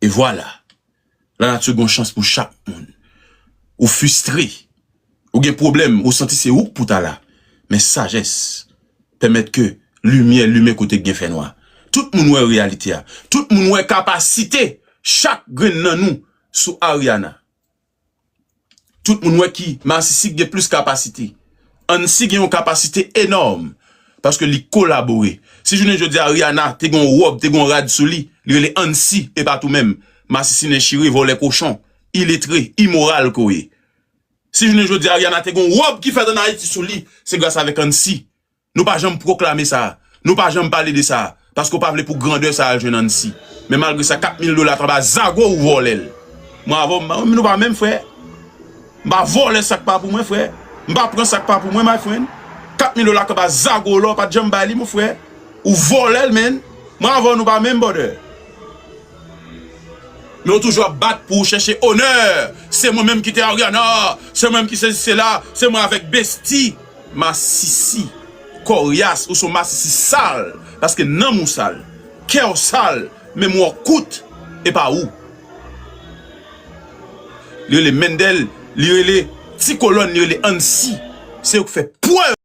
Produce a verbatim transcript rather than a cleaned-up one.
E vwala, lanati gen yon chans pou chak moun. Ou fristre, ou gen pwoblèm, ou santi se ou k pou ta la. Men sajès pèmèt ke limyè limen kote k gen fènwa. Tout moun wè reyalite a. Tout moun wè kapasite chak grenn nan nou sou Ariana. Tout moun wè ki masisi gen plis kapasite. Ansi gen yon kapasite enòm, paske li kolabore. Si jounen jodi a Ariana te gen yon wòb, te gen yon rad sou li, li rele Ansi, e pa tou menm. Masisi nen chire, vòlè kochon, iletre, imoral ke w ye. Si jounen jodi a Ariana te gen yon wòb ki fèt ann Ayiti sou li, se gras avèk Ansi. Nou pa janm pwoklame sa. Nou pa janm pale de sa. Paske w pa vle pou grandè sa al jwenn Ansi. Men malgre sa, kat mil dola k anba zago ou vòlè l. Mwen avè w, m pa, nou pa menm frè. M pa vòlè sa k pa pou mwen, frè. M pa pran sa k pa pou mwen, my friend. Kat mil dola k anba zago w la, w pa t janm bay li, mon frè. Ou vòlè l, man. Mwen avè w, nou pa menm, brother. Men w toujou ap bat pou w chèche onè. Se mwen menm ki te Ariana. Se mwen menm ki sezi sela. Se mwen avèk Besti. Masisi koryas, ou se yon masisi sal, paske nanm ou sal, kè w sal, menm w kout, e pa ou. Li rele Mendel, li rele Ti Kolòn, li rele Ansi. Se yo k fè pwèv.